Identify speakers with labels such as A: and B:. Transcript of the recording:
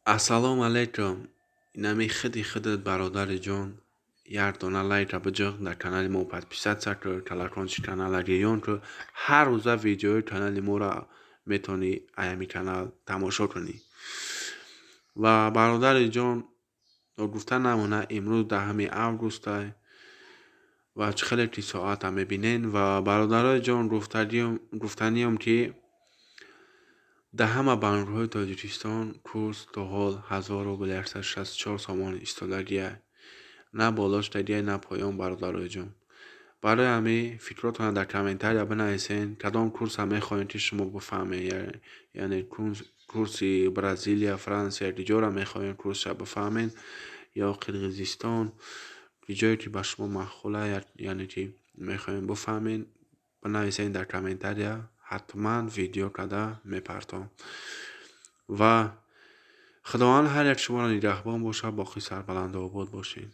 A: Ассалому алайкум. Инами худи худат, бародари ҷон, як дона лайка биҷиқ, дар канали мо подписаться кӯ, колокольчик канала гирён кӯ. Ҳар рӯза видеои канали моро метавонӣ аями канал тамошо кунӣ. Ва, бародари ҷон, ногуфта намонад, имрӯз 10 августай ва чӣ хеле ки соата мебинен. Ва, бародарои ҷон, гуфтаниём, ки дар ҳама банкҳои Тоҷикистон курс то ҳол 1000 рубл 164 сомон истодагиа, на боло шудагиа, на поён. Бародарои ҷон, барои ҳамин фикротонро дар комментария бинависен, кадом курса мехоҳем, ки шумо бифаҳмед, яъне курси Бразилия, Франсия, киҷоро мехоҳем курсша бифаҳмед, ё Қирғизистон, ҷое ки ба шумо маъқула, яъне ки мехоҳем бифаҳмед, бинависен дар комментария, ҳатман видео карда мепартом. Ва Худованд ҳар як шуморо нигаҳбон бошад. Боқӣ сарбаланду обод бошед.